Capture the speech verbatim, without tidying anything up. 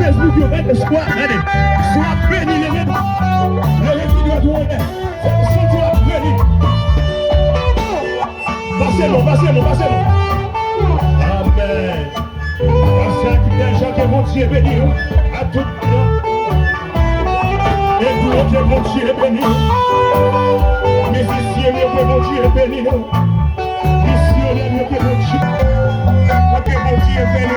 Espri Bondye, gade, swa, gade, swa beni, leve, leve figi w tou anlè. Fè m santi w ap beni. Pase non, pase non, pase non. Amèn. Pastè Guy Dejean, ke Bondye beni w. A tout. Edou, ke Bondye beni w. Mizisyen yo, ke Bondye beni nou. Misyonè yo, ke Bondye, ke Bondye beni